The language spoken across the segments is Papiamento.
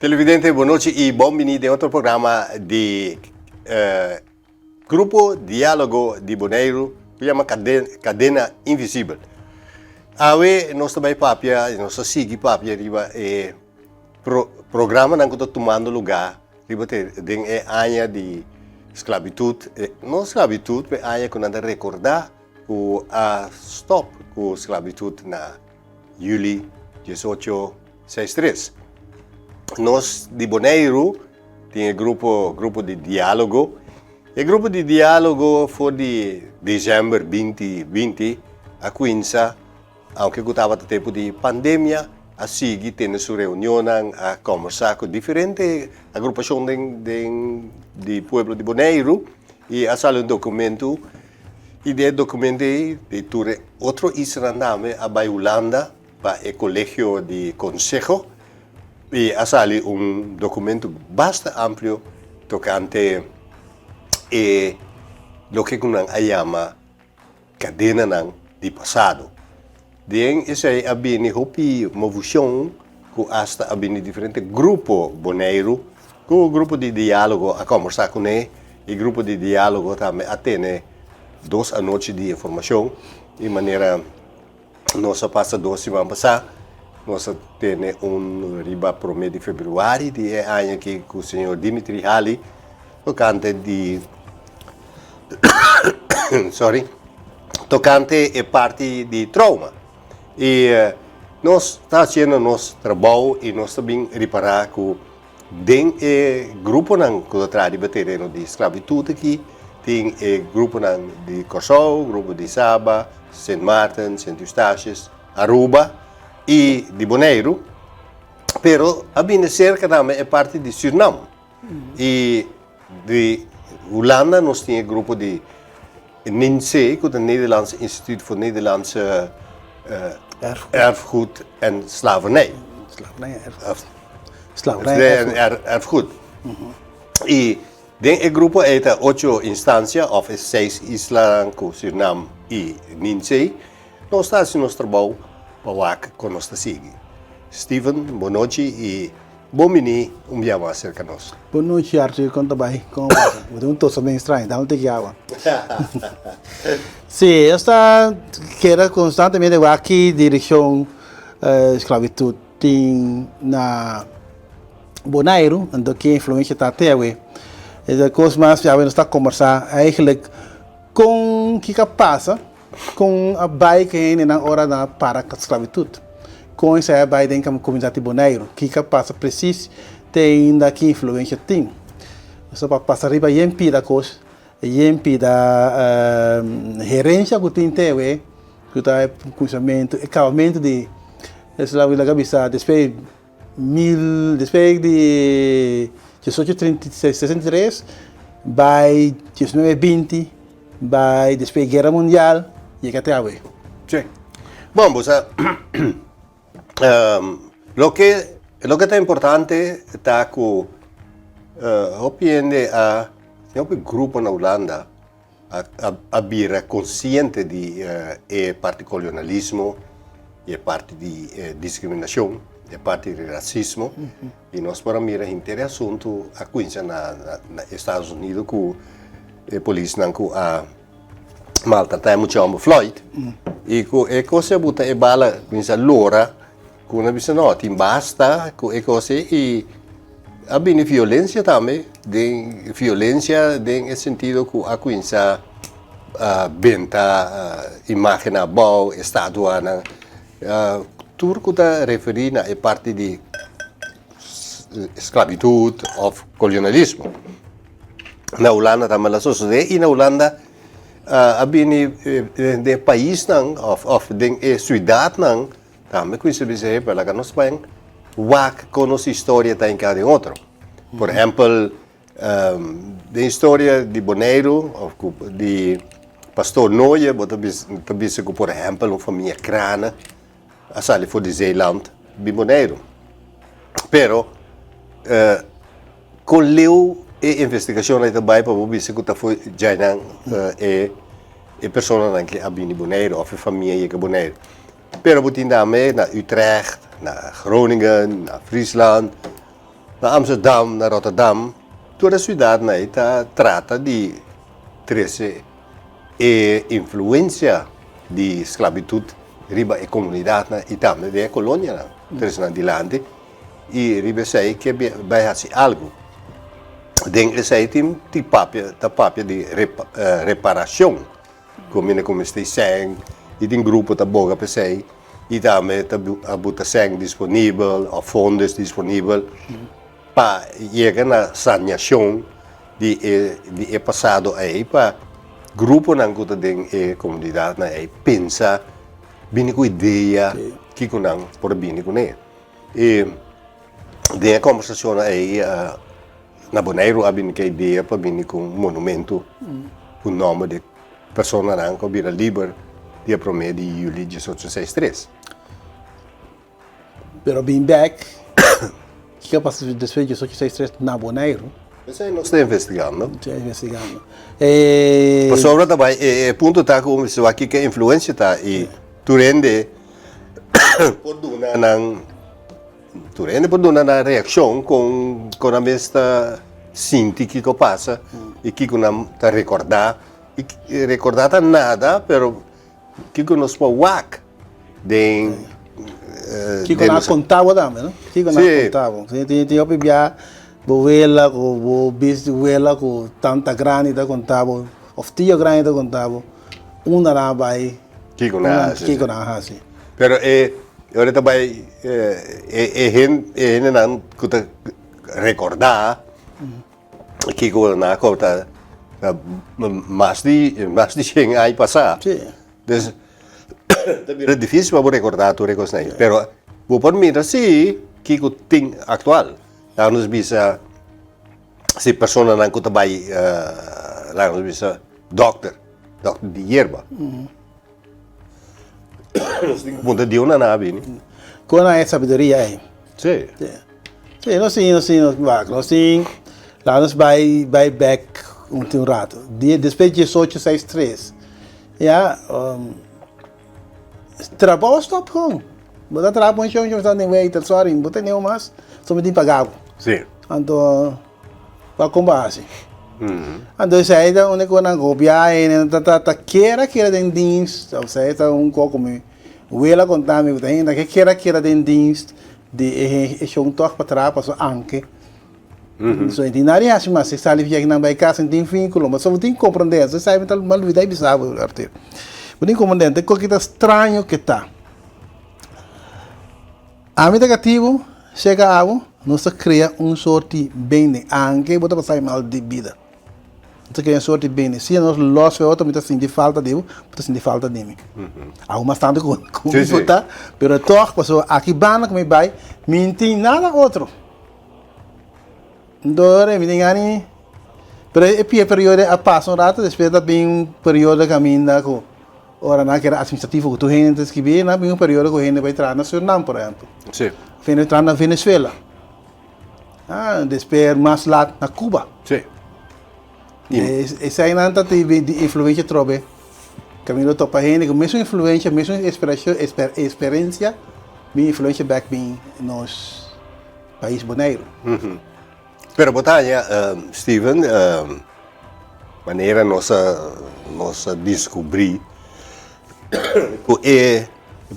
Televidente, bon nochi y bon bini den otro programa di eh, Grupo Diálogo di Boneiru, ku yama Kadena Invisibel. Awe nos ta bai papia, nos ta sigui papia riba e pro, programanan ku ta tumando lugá riba te, den e aña di sklabitut, eh, no sklabitut, pero aña ku nan ta rekordá ku a stòp ku sklabitut na juli 1863. Nos di Boneiru tin e grupo, grupo di diálogo. E grupo di diálogo for di december 2020 a kuinsa, aunke ku tabata tempu di pandemia, a sigui tene su reunionnan, a kòmbersá ku diferente agrupashon den den di pueblo di Boneiru i a sali un dokumentu i den e dokumentu ei di tur e otro islanan tambe a bai Hulanda pa e kolegio di konseho i a sali un dokumentu basta amplio tokante e loke ku nan a yama kadenanan di pasado. Den esei a bini hopi movushon ku asta a bini diferente grupo Boneiru ku grupo di diálogo a kòmbersá kuné i grupo di diálogo tambe a tene dos anochi di informashon di manera Nos a pasa dos siman pasá, nos a tene un riba promé di februari di e aña aki ku señor Dimitri Hali tokante di sorry tokante e parti di trauma. I nos ta hasiendo nos trabou i nos ta bin ripará ku Den e gruponan ku ta traha riba tereno di sklabitut aki tin e gruponan di Kòrsou, grupo di Saba, Sint Maarten, Sint Eustatius, Aruba i di Boneiru. Pero a bini serka tambe e parti di Sürnam i di Hulanda nos tin e grupo di NINSE ku ta Nederlands Instituut voor Nederlandse Erfgoed en Slavernij. Slavernij en erfgoed. Slavernij en erfgoed. Erfgoed. I den e grupo ei ta ocho instansia òf e seis islanan ku Surinam i NINSE. Nos ta hasi nos trabou pa wak kon nos ta sigui. Steven, bon nochi i bon bini un bia mas serka nos. Bon nochi Arthur, kon ta bai? Kon a pasa? Bo tin un tosa bien straño, dame un tiki awa. Sí, nos ta keda konstantemente wak ki direkshon sklabitut tin na Boneiru, anto ki influensia ta te awe. E kos mas awe nos ta kombersá eigenlijk kon kiko a pasa. Kon a bai ku e hendenan ora nan a para ku sklabitut? Kon esei a bai den komunidat di Boneiru? Kiko a pasa presis te ainda? Ki influensia tin? So pa pasa riba yen pida kos, yen pida herensia ku tin te awe, ku ta e kuminsamentu, e kabamentu di laga bisa despues Mil, despues di diesocho trinta i sesenta i tres bai diesnuebe binti bai despues guera mundial yega te awe. Sí. Bon, bo sa loke loke ta importante ta ku hopi hende a hopi grupo na Hulanda a bira konsiente di e parti kolonialismo i e parti di diskriminashon, e parti di rasismo i nos por a mira henter e asuntu a kuinsa na Estados Unido ku e polisnan ku a maltratá e mucha hòmber Floyd i ku e kos a buta e bala kuinsa lora ku nan bisa no tin basta ku e kos ei i a bini violensia tambe den violensia den e sentido ku a kuminsá benta imágennan abou, estatuanan, tur ku ta referí na e parti di sklabitut òf kolonialismo. Na Hulanda tambe la sosodé i na Hulanda a bini den e paisnan òf den e siudatnan Tambe ku esei bisa pero laga nos ban wak kon nos historia ta hinká den otro. Por ehèmpel, den historia di Boneiru òf ku di Pastor Nooije bo ta bisa ta bisa ku por ehèmpel un famia Krane a sali for di Zeeland bin Boneiru. Pero kon leu e investigashon ei ta bai pa bo bisa ku ta for djainan e e personanan ke a bini Boneiru òf e famia yega Boneiru. Pero bo tin tambe na Utrecht, na Groningen, na Friesland. Na Amsterdam, na Rotterdam, tur e siudatnan ei ta trata di trese e influensia di sklabitut riba e komunidatnan i tambe den e kolonianan, trese nan dilanti i riba esei ke bai hasi algu. Den esei tin tin papia ta papia di reparashon ku mira ku mester sèn i tin grupo ta boga pa esei i tambe ta a buta sèn disponibel òf fondos disponibel pa yega na saniashon di e di e pasado ei pa gruponan ku ta den e komunidatnan ei pensa bini ku idea kiko nan por bini kuné. I den e kombersashonnan ei na Boneiru a bini ku e idea pa bini ku un monumentu ku nòmber di personanan ku a bira liber dia promé di yüli 1863. Pero bin bek, kiko a pasa despues di 1863 na Boneiru? Esei nos ta investigando. Ta investigando. Pasobra ta bai, e punto ta ku si wak kiko e influensia ta i tur hende por duna nan, tur hende por duna nan reakshon kon kon nan mes ta sinti kiko pasa i kiko nan ta rekordá. I rekordá ta nada, pero Kiko nos por wak den. Kiko nan a konta bo tambe, no? Kiko nan a konta bo. Tin tin hopi bia bo wela ku bo biswela ku tanta grandi ta konta bo òf tio grandi ta konta bo unda nan a bai. Kiko nan a hasi. Kiko nan a hasi. Pero e ora ta bai e hendenan ku ta rekordá. Kiko nan a kòrta mas di mas di shen aña pasá. Sí. Dus ta bira difísil pa bo rekordá tur e kosnan ei. Pero bo por mira sí kiko tin aktual. Laga nos bisa si personanan ku ta bai laga nos bisa dòkter, dòkter di yerba. Nos tin ku puntra Dios nan a bini. Kon nan e sabiduria ei? Sí. Sí, nos tin, nos tin, wak, nos tin, laga nos bai, bai bek un tin un rato. Di, despues di diesocho seis tres, ya, trabou a stop gewoon. Bo ta traha pa un shon, shon ta den waiter, sorry, bo ta neu mas, so mi tin paga bo. Sí. Anto, wak kon bo a hasi? Anto esei ta un ku nan gobia e nan ta ta ta kera kera den dienst, esei ta un kos ku mi wela konta mi ku ta hende ke kera kera den dienst di e shon tòg pa traha pasobra anke so e tin nada di hasi mas e sali via nan bai kas e tin vinkulo ma so bo tin komprende so esei mi ta lubida bisa bo Arthur bo tin komprende te koki ta straño ke ta. Ami ta katibu, seka abo, nos ta krea un sorti bende, anke bo ta pasa e mal di bida. Nos ta krea un sorti bende. Si nos los fe otro, mi ta sinti falta di bo, bo ta sinti falta di mi. Aun mas tantu ku ku mi por ta, pero tòg pasobra aki banda ku mi bai, mi no tin nada otro. Dor mi tin gana, pero e pia periodo a pasa un rato, despues ta bin un periodo kaminda ku. Ora nan keda administrativo ku tur hende ta skibí, nan bin un periodo ku hende bai traha na Surinam, por ehèmpel. Sí. Of hende bai traha na Venezuela. Ah, despues mas lat na Cuba. Sí. Eseinan ta tin di influensia trobe. Kaminda topa hende ku mesun influensia, mesun esperensia, bin influensia bèk bin nos pais Boneiru. Pero bo ta haña, Steven, manera nos a nos a descubrí cu e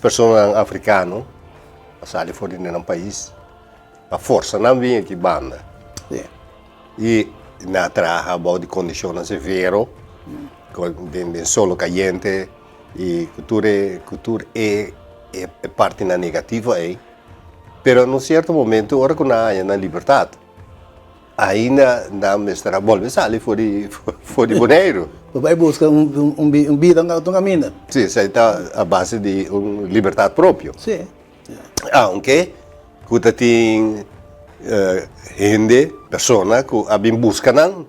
personanan africano a sali for di nan pais pa forsa nan bin aki banda. Y nan a traha bao di condicionnan severo, den solo cayente y cu tur e cu tur e partinan negativo ey. Pero na un cierto momento ora cu nan a haña nan libertad, ainda nan mester a bolbe sali for di for di Boneiru. Bo bai busca un un un bida un otro caminda. Si, esei ta a base di un libertad propio. Si. Aunke cu ta tin hende, persona cu a bin busca nan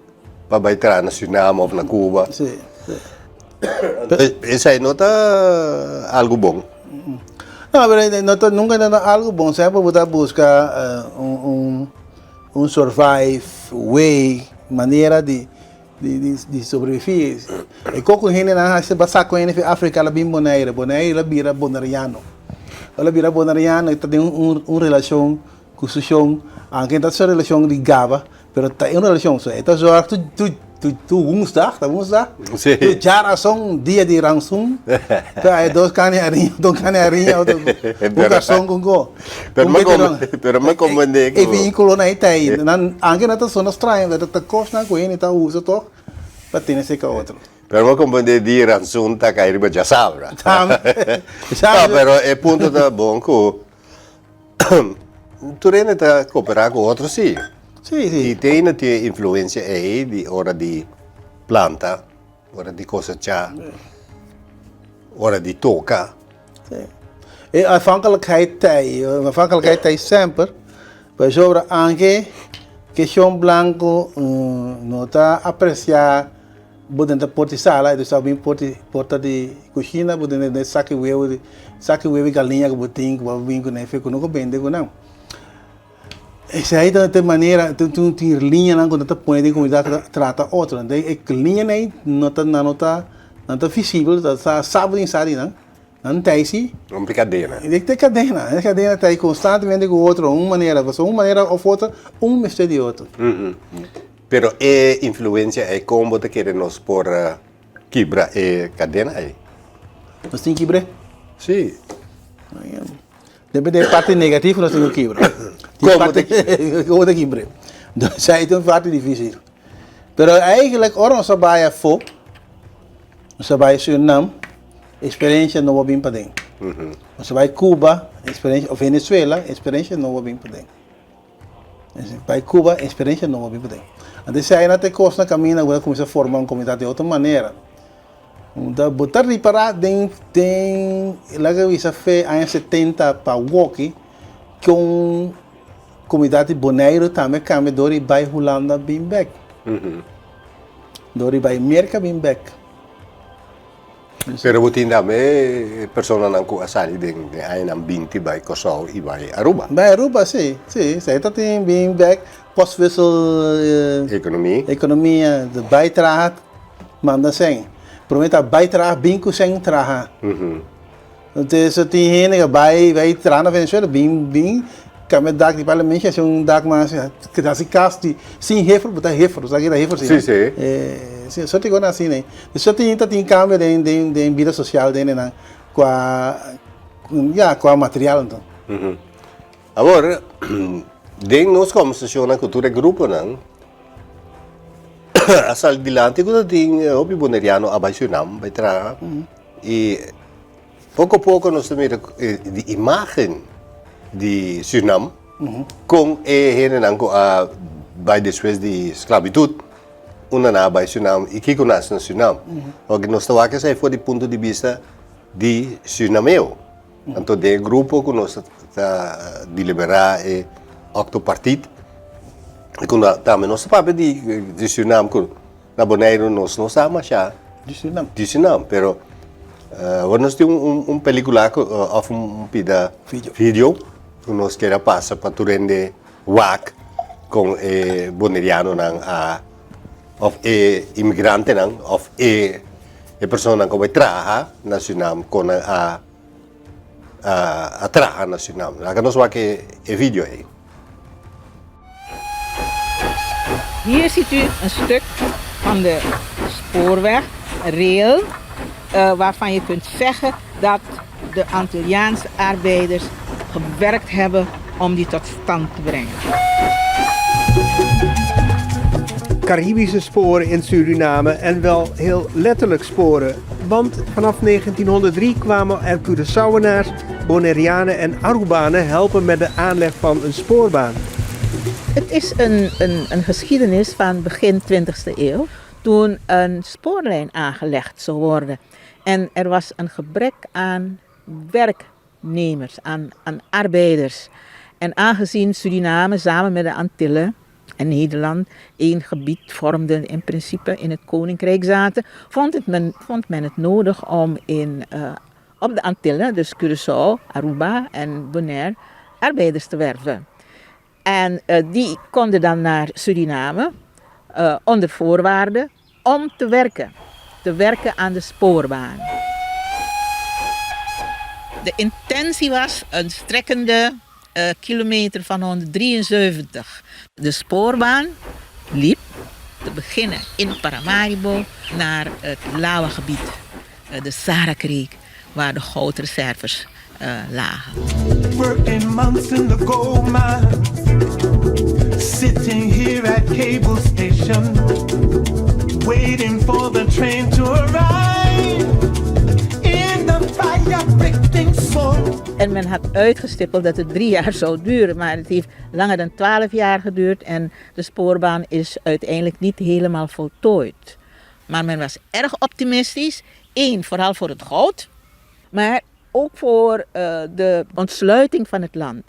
pa bai traha na Surinam of na Cuba. Si, si. Esei no ta algu bon. No, pero no ta, nunka no ta algu bon. Semper bo ta buska un, un, un survive way, manera di, di, di, di sobrevivi. E koko hendenan hasi ba saka hende fi Afrika la bin Bonaire. Bonaire la bira boneriano. Ora bira boneriano e ta den un, un relashon. ku su shon, aunke ta su relashon di gaba, pero ta e un relashon. So e ta zorg tur tur tur tur woensdag, ta woensdag? Sí. Tur djarason, dia di ransun, ta e dos kani hariña, dos kani hariña, otro un karson ku go. Pero mi kom, pero mi komprende ku. E vinkulonan ei ta ei. Nan, aunke nan ta sona straño, pero ta kosnan ku hende ta usa tòg pa tene serka otro. Pero mi komprende di ransun ta kai riba djasabra. Tambe. No, pero e punto ta bon ku tur hende ta koperá ku otro sí. Sí, sí. I te ainda tin e influensia ei di ora di planta, ora di kosechá, ora di toka. Sí. E afhankelijkheid ta ei, afhankelijkheid ta ei semper, pasobra anke ke shon blanku no ta apresiá Bo den ta porta di sala, e ta bin porta porta di kushina, bo den den saki webu di saki webu di galiña ku bo tin ku bo a bin kuné fe ku no ku bende ku nan. Esei ta e manera tin tin tin liñanan ku nan ta pone den komunidat ku ta trata otro. Enton e liñanan ei no ta nan no ta nan ta visibel ta sa sa bo tin sa di nan. Nan ta ei si. Un kadena. E ta kadena, e kadena ta ei konstantemente ku otro un manera, pasobra un manera òf otro un mester di otro. Pero e influencia ei kon bo ta kere nos por kibra e kadena ei? Nos tin kibr'é? Sí. Depende di e parti negativo nos tin ku kibra. Kon bo ta kibr'é? Kon bo ta kibr'é? Entonces ei ta un parti difisil. Pero eigenlijk ora nos a bai afó, nos a bai Surinam, Experiencia nobo bin paden. Nos a bai Cuba, experiencia, o Venezuela, experiencia nobo bin paden. Bai Cuba, experiencia nobo bin paden. Anto esei na ta e cos na caminda cu bo ta cuminsa forma un comunidad di otro manera. Bo ta ripara den, den, laga bisa fe aña setenta pa woki, con comunidad di Boneiru tambe cambia door di bai Hulanda bin bek. Door di bai Merca bin bek. Pero bo tin tambe personanan ku a sali den den añanan binti bai Kòrsou i bai Aruba. Bai Aruba, si, si. Esei ta tin bin bek postwissel Ekonomia. Ekonomia, de bai traha manda sèn. Promé ta bai traha bin ku sèn traha. Entonces tin hende ku bai bai traha na Venezuela bin bin kambia dak di parlemenshi hasi un dak mas hasi kas di sin hefer bo ta hefer bo sa ke ta hefer si Si si. Si so tin kos asina so tin ta tin kambio den den den bida sosial den nan kua ya kua material anto. Awor den nos kombersashonnan ku tur e gruponan a sali dilanti ku ta tin hopi boneriano a bai Surinam bai traha i Poko poko nos ta mira di imagen di Surinam kon e hendenan ku a bai despues di sklabitut unda nan a bai Surinam i kiko nan hasi na Surinam. Oke nos ta wak esei for di punto di bista di Surinameo. Anto den e grupo ku nos ta deliberá e oktopartit i ku tambe nos ta papia di Surinam ku Na Boneiru nos no sa masha Di Surinam. di Surinam, pero awor nos tin un un pelicula cu of un pida Video. video cu nos kier a pasa pa tur hende wak con e bonerianonan a of e inmigrantenan of e e personanan cu a bay traha na Surinam con nan a a traha na Surinam. Laga nos wak e e video ey. Hier ziet u een stuk van de spoorweg, rail, uh, waarvan je kunt zeggen dat de Antilliaanse arbeiders gewerkt hebben om die tot stand te brengen. Caribische sporen in Suriname en wel heel letterlijk sporen. Want vanaf 1903 kwamen er Curaçaoenaars, Bonaireanen en Arubanen helpen met de aanleg van een spoorbaan. Het is een, een, een geschiedenis van begin 20e eeuw, toen een spoorlijn aangelegd zou worden. En er was een gebrek aan werknemers, aan, aan arbeiders. En aangezien Suriname samen met de Antillen en Nederland één gebied vormden in principe in het koninkrijk zaten, vond, het men, vond men het nodig om in, uh, op de Antillen, dus Curaçao, Aruba en Bonaire, arbeiders te werven. En uh, die konden dan naar Suriname uh, onder voorwaarden om te werken. Te werken aan de spoorbaan. De intentie was een strekkende Kilometer van 173. De spoorbaan liep, te beginnen in Paramaribo, naar het Lawa-gebied, de Sarakreek, waar de goudreserves lagen. Working months in the gold mine, sitting here at Cable Station, waiting for the train to arrive in the fire-breathing sun. En men had uitgestippeld dat het 3 jaar zou duren, maar het heeft langer dan 12 jaar geduurd en de spoorbaan is uiteindelijk niet helemaal voltooid. Maar men was erg optimistisch. Eén, vooral voor het goud, maar ook voor de ontsluiting van het land.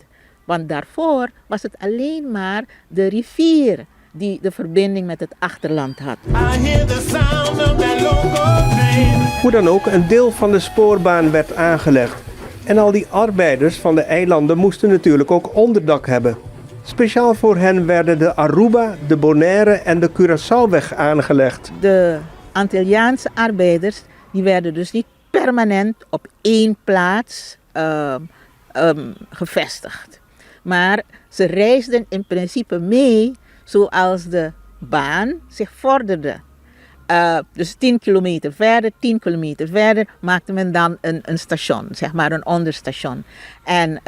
Want daarvoor was het alleen maar de rivier die de verbinding met het achterland had. I hear the sound of that local train. Hoe dan ook, een deel van de spoorbaan werd aangelegd. En al die arbeiders van de eilanden moesten natuurlijk ook onderdak hebben. Speciaal voor hen werden de Aruba, de Bonaire en de Curaçaoweg aangelegd. De Antilliaanse arbeiders, die werden dus niet permanent op één plaats gevestigd. Maar ze reisden in principe mee zoals de baan zich vorderde. Dus 10 kilometer verder, 10 kilometer verder maakte men dan een station, zeg maar een onderstation. En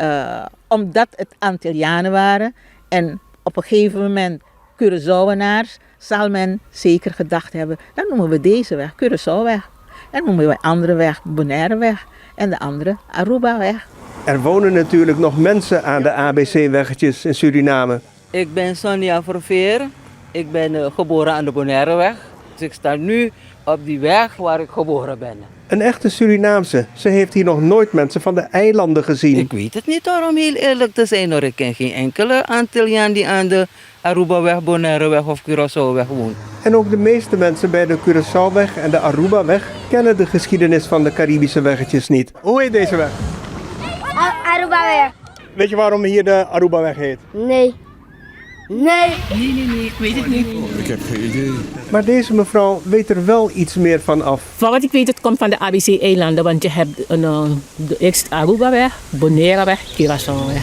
omdat het Antillianen waren en op een gegeven moment Curaçaoenaars, zal men zeker gedacht hebben: dan noemen we deze weg Curaçaoweg. En noemen we de andere weg Bonaireweg en de andere Arubaweg. Er wonen natuurlijk nog mensen aan de ABC-weggetjes in Suriname. Ik ben Sonja Verveer. Ik ben geboren aan de Bonaireweg. Dus ik sta nu op die weg waar ik geboren ben. Een echte Surinaamse. Ze heeft hier nog nooit mensen van de eilanden gezien. Ik weet het niet hoor, om heel eerlijk te zijn hoor. Ik ken geen enkele Antilliaan die aan de Arubaweg, Bonaireweg of Curaçaoweg woont. En ook de meeste mensen bij de Curaçaoweg en de Arubaweg kennen de geschiedenis van de Caribische weggetjes niet. Hoe heet deze weg? Arubaweg. Weet je waarom hier de Arubaweg heet? Nee. Nee. Nee, ik weet het niet. Ik heb geen idee. Maar deze mevrouw weet er wel iets meer van af. Van wat ik weet, het komt van de ABC-eilanden, want je hebt de eerst Arubaweg, Bonaireweg, Curaçaoweg.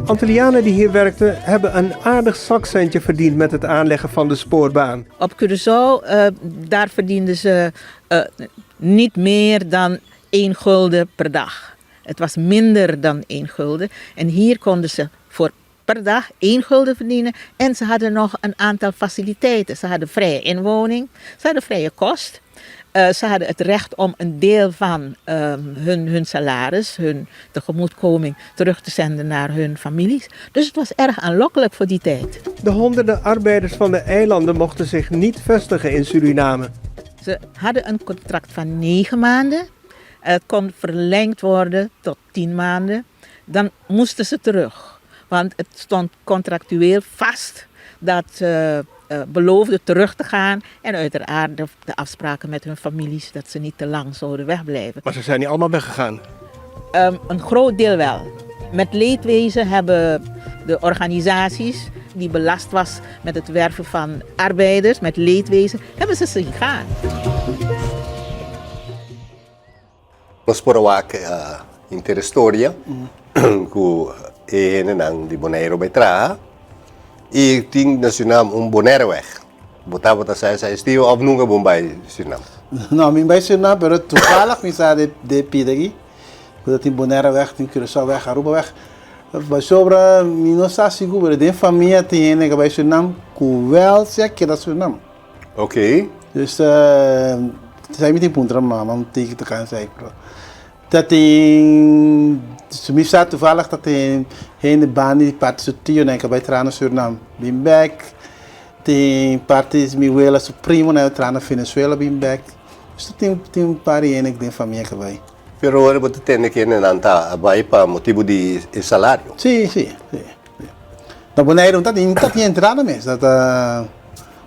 Antillianen die hier werkten, hebben een aardig zakcentje verdiend met het aanleggen van de spoorbaan. Op Curaçao, daar verdienden ze niet meer dan 1 gulden per dag. Het was minder dan 1 gulden. En hier konden ze voor per dag 1 gulden verdienen. En ze hadden nog een aantal faciliteiten. Ze hadden vrije inwoning, ze hadden vrije kost. Ze hadden het recht om een deel van hun salaris, hun tegemoetkoming, terug te zenden naar hun families. Dus het was erg aanlokkelijk voor die tijd. De honderden arbeiders van de eilanden mochten zich niet vestigen in Suriname. Ze hadden een contract van 9 maanden. Het kon verlengd worden tot 10 maanden. Dan moesten ze terug. Want het stond contractueel vast dat ze beloofden terug te gaan. En uiteraard de afspraken met hun families dat ze niet te lang zouden wegblijven. Maar ze zijn niet allemaal weggegaan? Een groot deel wel. Met leedwezen hebben de organisaties die belast was met het werven van arbeiders, met leedwezen, hebben ze zien gaan. Nos por wak henter historia ku e hendenan di Boneiru bai traha i tin na Suriname un Bonaireweg. Bo tabata sa esei, Steve, òf nunka bo a bai Suriname? No, mi n' bai Suriname, pero toevallig mi sa di pida aki. Ku tin Bonaireweg, tin Curaçaoweg, Arubaweg. Maar sobra, mi no sa sigur, pero den famia tin hende ku bai Suriname, ku wel sa keda Suriname. Dus esei mi tin puntra mama, un tiki tokante esei. Pero dat tin, mi sa toevallig dat tin hende banda parti su tio nan ku bai traha na Suriname bin bek. Tin parti mi wela su primo nan traha na Venezuela bin bek. Dus tin un par di hende den famia ku bai. Pero ora bo ta tende ku nan ta bai pa motibu di salario. Si. Na Boneiru no tin entrada mes. Ta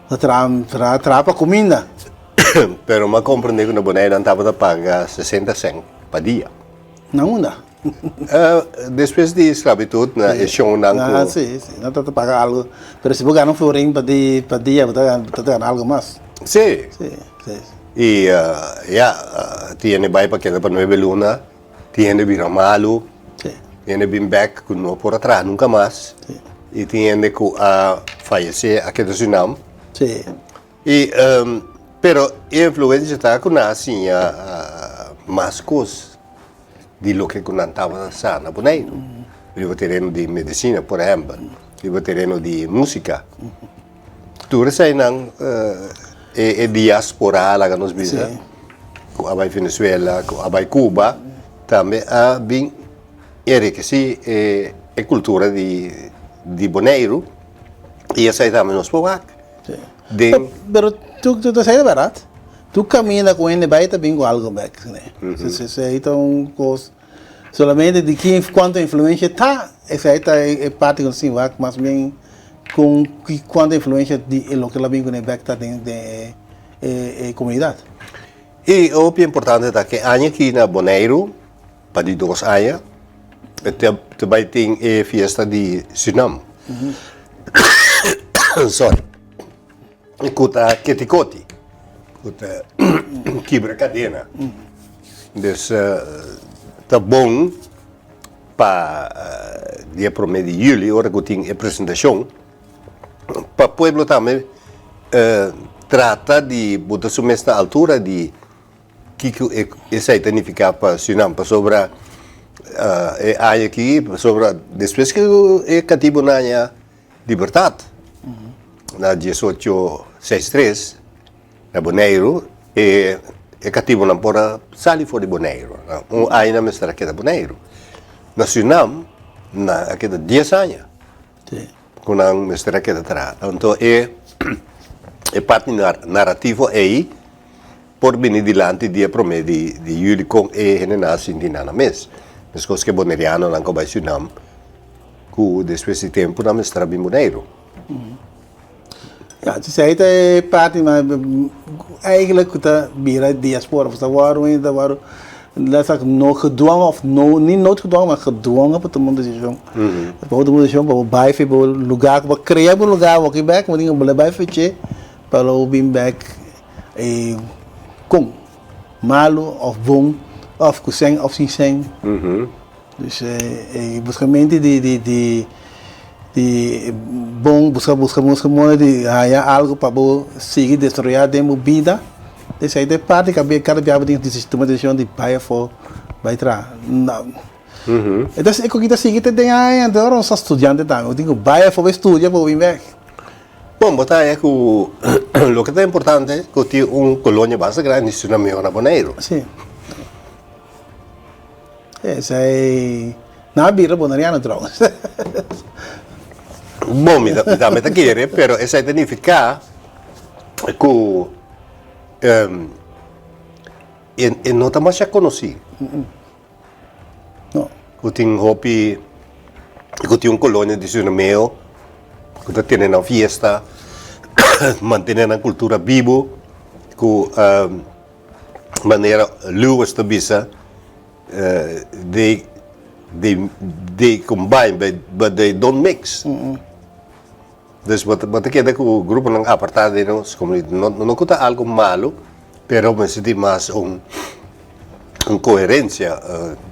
traha traha pa kuminda. Pero m'a komprondé ku na Boneiru nan tabata paga 60 sènt pa dia. Na unda? Despues di sklabitut na e shonnan Ah, ku Si. Nan ta paga algu. Pero si bo gana un florin pa dia, bo ta gana algu mas. I ja, tin bai pa keda pa 9 luna. Tin hende bira malu, tin hende bin bek ku no por a traha nunka mas, i tin hende ku a fayesé a keda Surinam. I, pero e influensia ta ku nan a siña mas kos di loke ku nan tabata sa na Boneiru. Riba tereno di medisina, por ehèmpel, riba tereno di músika. Tur eseinan e diaspora, laga nos bisa, ku a bai Venezuela, ku a bai Cuba, tambe a bin enrikesí e kultura di Boneiru i esei tambe nos por wak den. Pero tu ta sa e bèrdat? Tur kaminda ku hende bai ta bin ku algu bèk. Esei ta un kos. Solamente di ki kuantu influensia ta, esei ta e parti ku nos tin wak mas bien kon ki kuantu influensia di e loke el a bin kuné bèk ta den den e komunidat. I hopi importante ta ke aña aki na Boneiru, pa di dos aña, ta bai tin e fiesta di Surnam. Sorry. Ku ta ketikoti, ku ta kibra kadena. Dus ta bon pa dia prome di juli ora ku tin e presentashon pa pueblo tambe trata di buta su mes na altura di kiko esei ta nifiká pa Surinam pasobra e aña aki pasobra despues ku e katibunan a Libertat na diesocho seis tres na Boneiru e e katibunan por a sali for di Boneiru. Un aña nan mester a keda Boneiru. Na Surinam nan a keda dies aña ku nan mester a keda traha. Anto e e parti narativo ei por bini dilanti dia prome di di juli kon e hendenan a sinti nan nan mes. Meskos ku e bonerianonan ku a bai Surinam. Ku despues di tempu nan mester a bin Boneiru. Ja, dus ei ta e parti ma eigenlijk ku ta bira diaspora. Ta wòrdu ta wòrdu letterlijk no gedwongen of no, ni noodgedwongen, maar gedwongen pa tuma un desishon. Pa bo tuma un desishon pa bo bai for bo lugá ku bo a krea bo lugá awor aki bèk, bo tin ku bai for dje pa lo bin bèk kon malu òf bon òf ku sèn òf sin sèn. Dus e buscamento di di di di bon busca busca busca moda di haya algo pa bo sigui desaroya den bo bida esei ta e parti ku kada bia bo tin ku tuma desishon di bai afo bai traha. Entonces e ku ta sigui te den aña anto ora nos ta studiante tambe bo tin ku bai afo bai studia pa bo bin bek. Bon bo ta haya ku loke ta importante ku tin un kolonia basta grandi Suriname na Boneiru. Si. Esei nan a bira boneriano trouwens. Bon, mi tambe ta kere, pero esei ta nifiká ku e no ta masha konosí. No. Ku tin hopi, ku tin un kolonia di Surinameo ku ta tene nan fiesta, mantene nan kultura bibu, ku manera Lewis ta bisa, they they they combine but but they don't mix. Dus bo ta bo ta keda ku gruponan apartá den nos komunidat. No no ku ta algu malu, pero mester tin mas un un koherensia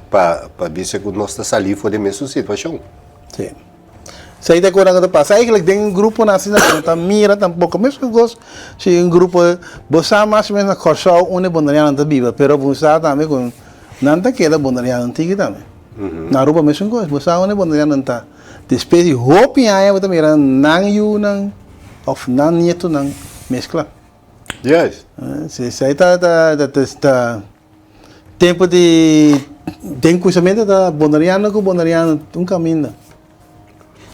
pa pa bisa ku nos ta salí for di e mesun situashon. Sí. Esei ta kos ku ta pasa. Eigenlijk den un gruponan asina bo no ta mira tampoko. Mesun kos si un grupo, bo sa mas o menos na Kòrsou unda e bonerianonan ta biba, pero bo sa tambe ku nan ta keda bonerianonan tiki tambe. Na Aruba mesun kos, bo sa unda e bonerianonan ta. Despues di hopi aña bo ta mira nan yunan òf nan nietonan meskla. Juist. Esei ta ta. Tempu di den kushamentu ta boneriano ku boneriano un kaminda.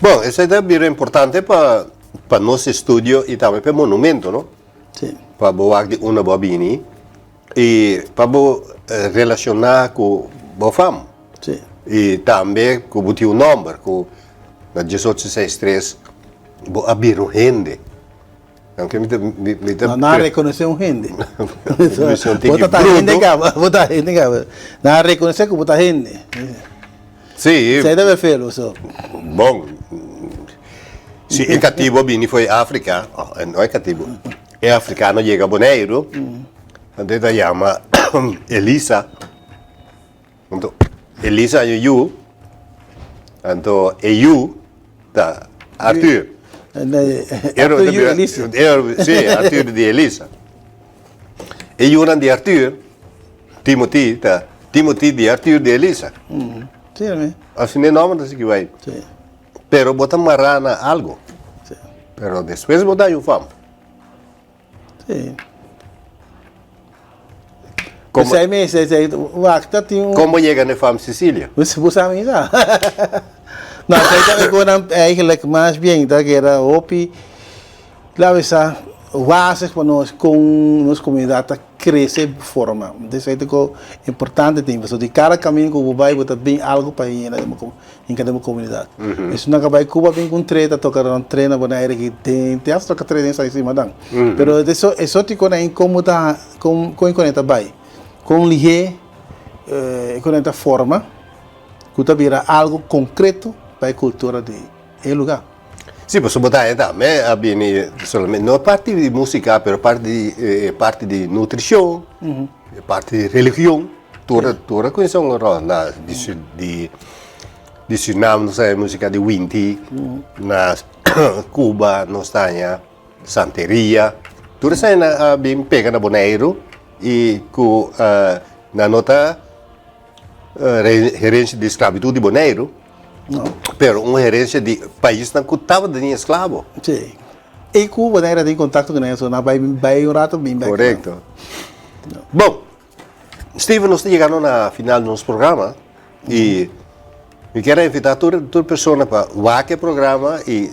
Bon, esei ta bira importante pa pa nos estudio i tambe pa e monumento, no? Sí. Pa bo wak di unda bo a bini i pa bo relashoná ku bo fam. Sí. I tambe ku bo tin un nòmber ku na diesocho seis tres bo a bira un hende. Aunke mi ta, mi, mi ta. No, nan a rekonosé un hende. Mi son tiki Bo ta ta hende bruto. kaba, bo ta hende kaba. Nan a rekonosé ku bo ta hende. Sí. Esei ta befelo so. Bon, si e katibu a bini for di Afrika, oh, no e katibu, e afrikano yega Boneiru, anto e ta yama Elisa. Anto. Elisa a yu, anto e yu ta Arthur. Arthur yu Elisa. Si, Arthur di Elisa. E yunan di Arthur, Timothy, ta Timothy di Arthur di Elisa. Si, mi. Asina e nòmber ta sigui bai. Si. Pero bo ta mará na algu. Si. Pero despues bo ta yu fam. Si. Como, Esei mes, esei, wak ta tin un... Como yega na e fam Cecilia? Bo sa mi sa. No, esei ta e konan eigenlijk mas bien ta keda hopi, laat sa, wazig pa nos kon nos komunidat ta krese forma. Esei ta ko importante tin, pasobra di kada kaminda ku bo bai bo ta bin algu pa hende Hinka den bo komunidat. Esun nan ka bai Cuba bin ku un tre ta toka un tre na Bonaire aki den te hasta toka tre den San Simadan. Pero eso eso tiko na kon ta kon kon e konen ta bai. Kon lihé e konen ta forma ku ta bira algu konkreto pa e kultura di e lugá. Si, pasobra bo ta haña tambe a bini solamente no parti di músika pero parti di e parti di nutrishon, e parti di religion. Tur tur a kuminsá un ròl na di di di Surinam nos ta haña músika di Winti, na Cuba nos ta haña Santeria. Tur esei a bin pega na Boneiru i ku nan no ta herensia di sklabitut di Boneiru, pero un herensia di paisnan ku tabata den esklabo. Sí. I ku Boneiru a tin kontakto ku nan, so nan bai bai un rato bin bèk. Korekto. Bon, Steven, nos ta yegando na final di nos programa i mi kier a invitá tur tur persona pa wak e programa i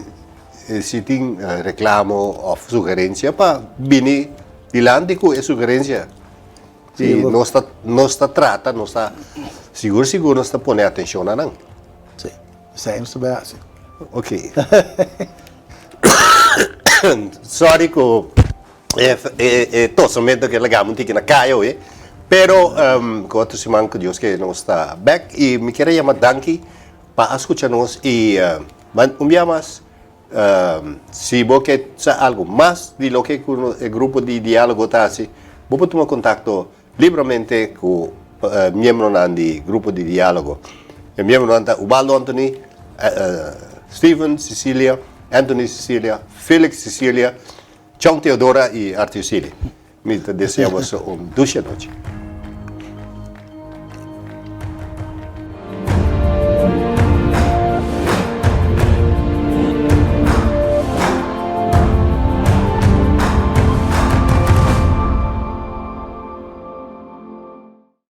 si tin reklamo òf sugerensia pa bini dilanti ku e sugerensia. I nos ta nos ta trata, nos ta sigur sigur nos ta pone atenshon na nan. Sí, esei nos ta bai hasi. Ok. Sorry ku e e tosamento ke laga mi un tiki na kaya oe, pero ku otro siman ku Dios ke nos ta bek i mi kier a yama danki pa a skucha nos i un bia mas si bo ke sa algu mas di loke ku e grupo di dialogo ta hasi bo por tuma kontakto Libramente ku miembronan di Grupo di Diálogo. E miembronan ta Ubaldo Anthony, Steven Cecilia, Anthony Cecilia, Felix Cecilia, Chong Theodora i Arthur Sealy. Mi ta desea boso un dushi anochi.